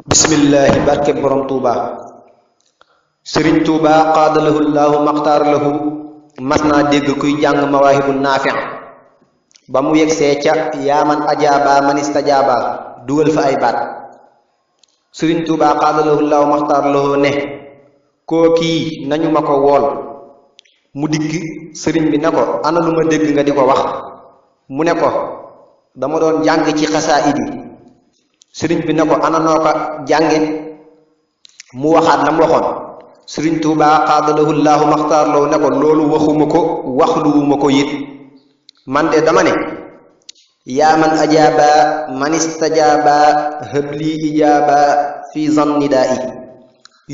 bismillahi barke borom tuuba sëriñ tuuba qaadalahu llahu maxtaar lahu mas naa dégg kuy jàng mawaahibu naafi ba mu yegsee ca yaaman ajaaba man istajaaba dugal fa ay baat sëriñ tuuba qaadalahu llahu maxtaar lahu ne koo kii nañu ma ko wool mu dikk sëriñ bi ne ko ana lu ma dégg nga di ko wax mu ne ko dama doon jàng ci xasaayid yi sëriñ bi ne ko ana noo ko jànge mu waxaat la mu waxoon sëriñ tuuba qaadalahu llahu maxtaar lahu ne ko loolu waxuma ko waxluwuma ko it man de dama ne yaa man ajaaba man istajaaba habli ijaaba fi zannidaa i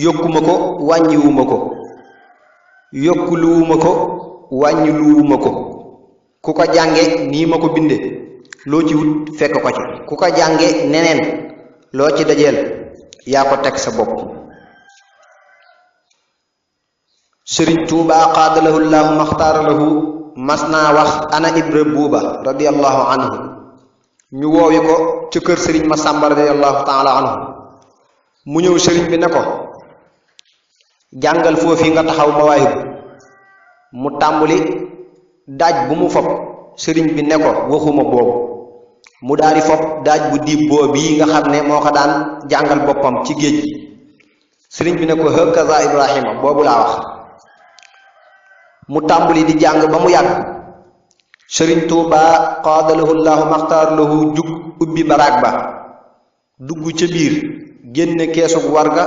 yokkuma ko wàññiwuma ko yokkuluwuma ko wàññiluwuma ko ku ko jànge nii ma ko binde loo ci wut fekk ko ci ku ko jànge neneen loo ci dajeel yaa ko teg sa bopp sëriñ tuuba qaadalahu llahu maxtaara lahu mas naa wax ana ibra buuba radiallahu anhu ñu woowi ko ca kër sëriñ masamba radiallahu taala anhu mu ñëw sëriñ bi ne ko jàngal foofi nga taxaw mawaahibu mu tàmbuli daaj bu mu fopp sëriñ bi ne ko waxuma boobu mu daal di fopp daaj bu diib boobu yi nga xam ne moo ko daan jàngal boppam ci géej gi sëriñ bi ne ko hakaza ibrahima boobu laa wax mu tàmbuli di jàng ba mu yàgg sëriñ tuuba qaadalahu llahu maxtaar lahu jug ubbi baraag ba dugg ca biir génne keesug warga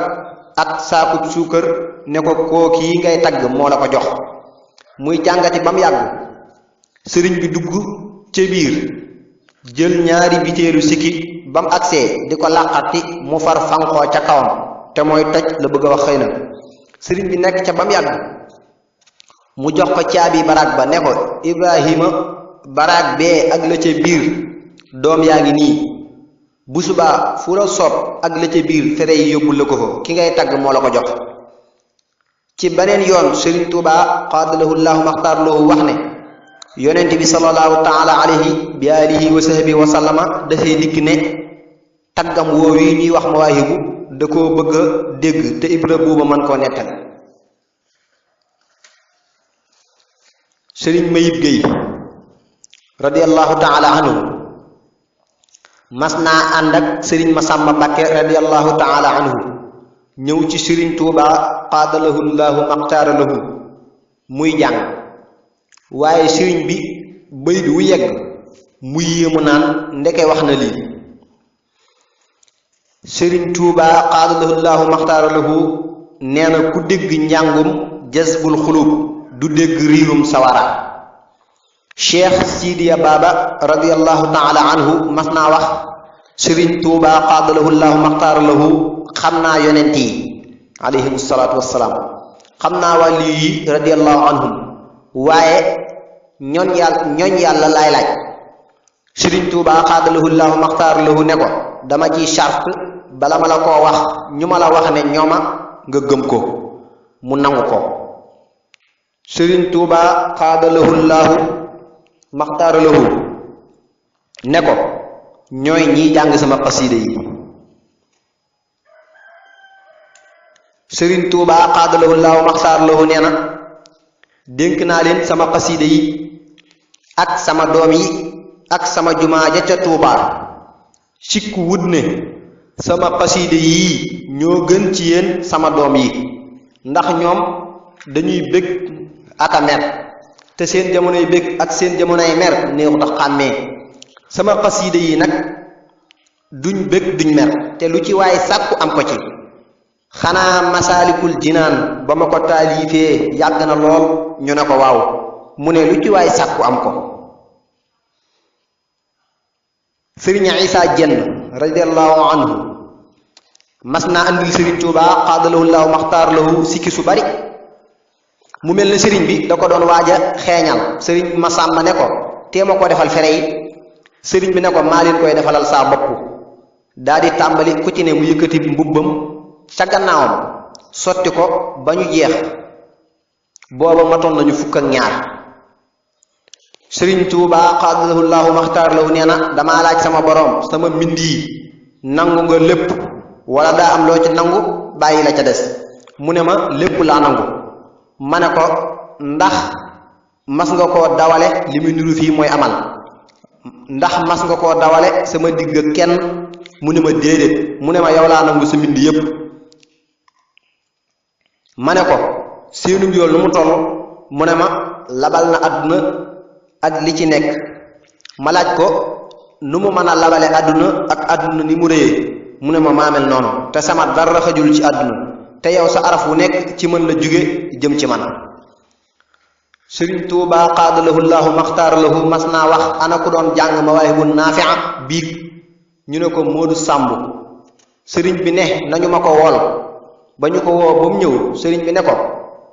ak saakub suukar ne ko kooki yi ngay tagg moo la ko jox muy jàngati ba mu yàgg sëriñ bi dugg ca biir jël ñaari biteelu sikki ba mu agsee di ko làqati mu far fanqoo ca kawam te mooy toj la bëgg a wax xëy na sëriñ bi nekk ca ba mu yàgg mu jox ko caabi baraag ba ne ko ibrahima baraag bee ak la ca biir doom yaa ngi nii bu subaa fu la soob ak la ca biir fere yi yóbbu la ko fa ki ngay tagg moo la ko jox ci beneen yoon sëriñ tuuba qaadalahu llahu maxtaar lahu wax ne yonent bi sallallahu taala alayhi bi alihi wa sahbi wa sallama dafay dikk ne taggam woow yi ñuy wax mawaahibu da koo bëgg a dégg te ibra buuba man koo nettal sëriñ mayib géy radiallahu taala anhu mas naa ànd ak sëriñ masamba mbàkke radiallahu taala anhu ñëw ci sëriñ tuuba qaadalahu llahu maxtaara lahu muy jàng waaye sëriñ bi bayit wu yegg mu yéemu naan ndeke wax na lii sëriñ tuuba qaadalahu llahu maxtaara lahu nee na ku dégg njàngum jazbul xulub du dégg riirum sawara cheikh sidiya baba radiallahu taala anhu mas naa wax sëriñ tuuba qaadalahu llahu maxtaara lahu xam naa yonent yi alayhim salaatu wassalaam xam naa wàlli yi radiallahu anhum waaye ñooñ yàlla laay laaj sëriñ tuuba qaadalahu llahu maxtaara lahu ne ko dama ci charte bala ma la koo wax ñu ma la wax ne ñooma nga gëm ko mu nangu ko sëriñ tuuba qaadalahu llahu maxtaara lahu ne ko ñooy ñiy jàng sama xasiida yi sëriñ tuuba qaadalahu llahu maxtaara lahu nee na dénk naa leen sama xasiida yi ak sama doom yi ak sama jumaa ja ca tuuba sikku wut ne sama xasiida yii ñoo gën ci yéen sama doom yi ndax ñoom dañuy bég ak a mer te seen jamonoy bég ak seen jamonoy mer néexu tax xàmmee sama xasiida yi nag duñ bég duñ mer te lu ci waaye sàkku am ko ci xanaa masaalikul jinaan ba ma ko taalifee yàgg na lool ñu ne ko waaw mu ne lu ci waay sàkku am ko sëriñ isa jenn radiallahu anhu mas naa andil sëriñ tuuba qaadalahu llahu maxtaar lahu sikki su bari mu mel ne sëriñ bi da ko doon waaj a xeeñal sëriñ masamba ne ko téema ko defal fere yi sëriñ bi ne ko maa leen koy defalal saa bopp daa di tàmbali ku ci ne mu yëkkati mbubbam ca gannaawam sotti ko ba ñu jeex booba matoon nañu fukk ak ñaar sëriñ tuuba qaadalahu llahu maxtaar lahu nee na damaa laaj sama borom sama mbind yi nangu nga lépp wala daa am loo ci nangu bàyyi la ca des mu ne ma lépp laa nangu ma ne ko ndax mas nga koo dawale li muy niru fii mooy amal ndax mas nga koo dawale sama digg kenn mu ne ma déedéet mu ne ma yow laa nangu sa mbind yépp ma ne ko seenu yool nu mu toll mu ne ma labal na àdduna ak li ci nekk ma laaj ko nu mu mën a labale àdduna ak àdduna ni mu réyee mu ne ma maamel noonu te sama dara xajul ci àdduna te yow sa araf wu nekk ci mën la jóge jëm ci man Sëriñ Tuubaa qaadalahu llaahu maxtaar lahu mas naa wax ana ku doon jàng Mawaahibun Naafi'a biig ñu ne ko Moodu Sàmb sëriñ bi ne nañu ma ko wool ba ñu ko woo ba mu ñëw sëriñ bi ne ko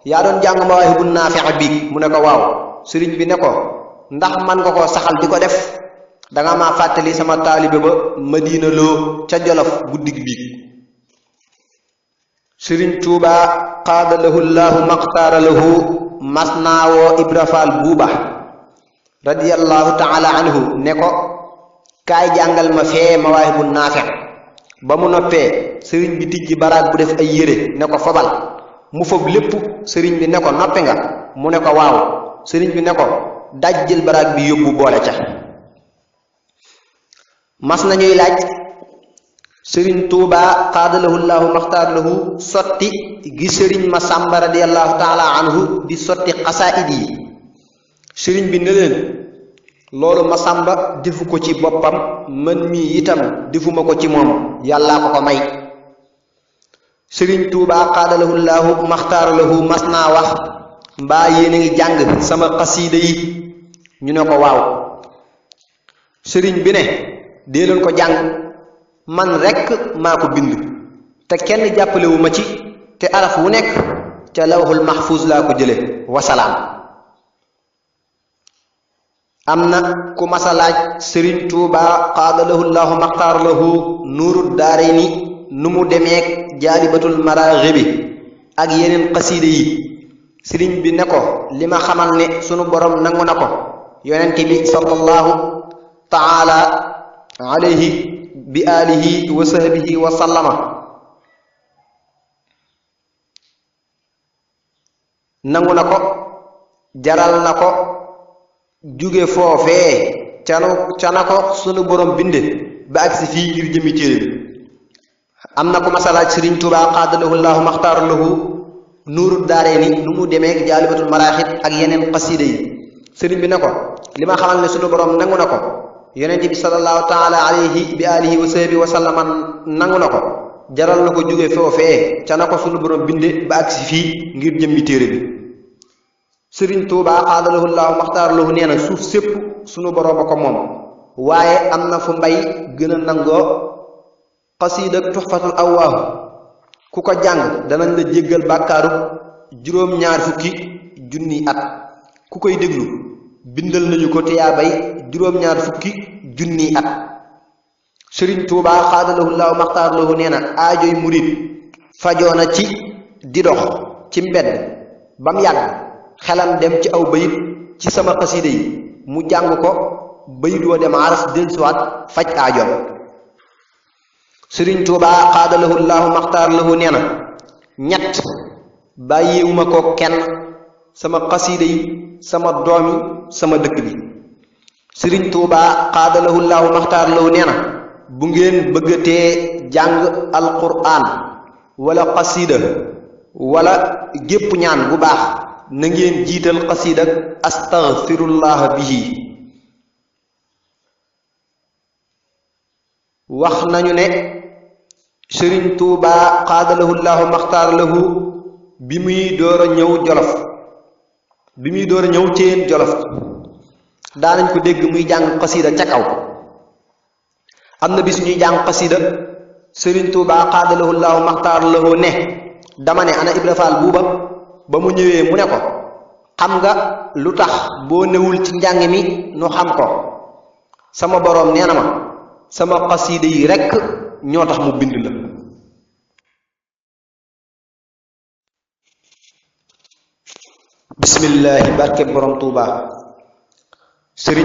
yaa doon jàng Mawaahibun Naafi'a biig mu ne ko waaw sëriñ bi ne ko ndax man nga koo saxal di ko def danga ma fàttali sama taalibe ba Madina Loo ca Jolof guddig biig Sëriñ Tuubaa qaadalahu llaahu maxtaara lahu mas naa woo Ibra Faal buuba radiyallahu taala anhu ne ko kaay jàngal ma fee Mawaahibun Naafi' ba mu noppee sëriñ bi tijji baraag bu def ay yére ne ko fobal mu fob lépp sëriñ bi ne ko noppi nga mu ne ko waaw sëriñ bi ne ko dajjil baraag bi yóbbu boole ca mas nañuy laaj sëriñ Tuubaa qaadalahu llaahu maxtaar lahu sotti gi sëriñ Masamba radiyallahu taala anhu di sotti xasaayid yi sëriñ bi ne leen loolu Masamba defu ko ci boppam man mii itam defuma ko ci moom yàllaa ko ko may sëriñ Tuubaa qaadalahu llaahu maxtaar lahu mas naa wax mbaa yéen a ngi jàng sama xasiida yi ñu ne ko waaw sëriñ bi ne dee leen ko jàng man rekk maa ko bind te kenn jàppalewu ma ci te araf wu nekk ca lawhul mahfuz laa ko jële wasalaam am na ku masa laaj sëriñ Tuubaa qaadalahu llaahu maxtaar lahu nuuru daarayni nu mu demeek jaalibatul maraaxibi ak yeneen xasiide yi sëriñ bi ne ko li ma xamal ne sunu borom nangu na ko yonent bi sallallahu taala alayhi bi alihi wa sahbihi wa sallama nangu na ko jaral na ko jóge foofee ca na ko sunu borom binde ba agsi fii ngir jëmi téere bi am na ko masalaaj Sëriñ Tuubaa qaadalahu llaahu maxtaar lahu nuuru daarayni nu mu demeek jaalibatul maraaxib ak yeneen xasiida yi sëriñ bi ne ko li ma xamal ne sunu borom nangu na ko yonent bi sallallahu taala alayhi bi alihi wa sahbihi wa sallama nangu na ko jaral na ko jóge foofee ca na ko sunu borom binde ba agsi fii ngir jëmmi téere bi Sëriñ Tuubaa qaadalahu llaahu maxtaar lahu nee na suuf sépp sunu borom a ko moom waaye am na fu mbay gën a nangoo xasiida tuxfatul awwaahu ku ko jàng danañ la jéggal bàkkaaru juróom-ñaar fukki junni at ku koy déglu bindal nañu ko tiyaabay juróom-ñaar fukki junni at Sëriñ Tuubaa qaadalahu llaahu maxtaar lahu nee na aajoy murit fajoona ci di dox ci mbedd bam yàgg xelam dem ci aw bayit ci sama xasiida yi mu jàng ko bayit woo dem aras dellusiwaat faj aajoom Sëriñ Tuubaa qaadalahu llaahu maxtaar lahu nee na ñett bàyyiwuma ko kenn sama xasiida yi sama doom yi sama dëkk bi Sëriñ Tuubaa qaadalahu llaahu maxtaar lahu nee na bu ngeen bëggatee jàng alquraan wala xasiida wala gépp ñaan bu baax na ngeen jiital xasiida astaghfirullah bihi wax nañu ne Sëriñ Tuubaa qaadalahu llaahu maxtaar lahu bi muy door a ñëw jolof bi muy door a ñëw ceen jolof daanañ ko dégg muy jàng xasiida ca kaw am na bis ñuy jàng xasiida Sëriñ Tuubaa qaadalahu llaahu maxtaar lahu ne dama ne ana Ibra Faal buuba ba mu ñëwee mu ne ko xam nga lu tax boo newul ci njàng mi nu xam ko sama boroom nee na ma sama xasiida yi rekk ñoo tax mu bind la bismillaahi barke borom Tuubaa Sëriñ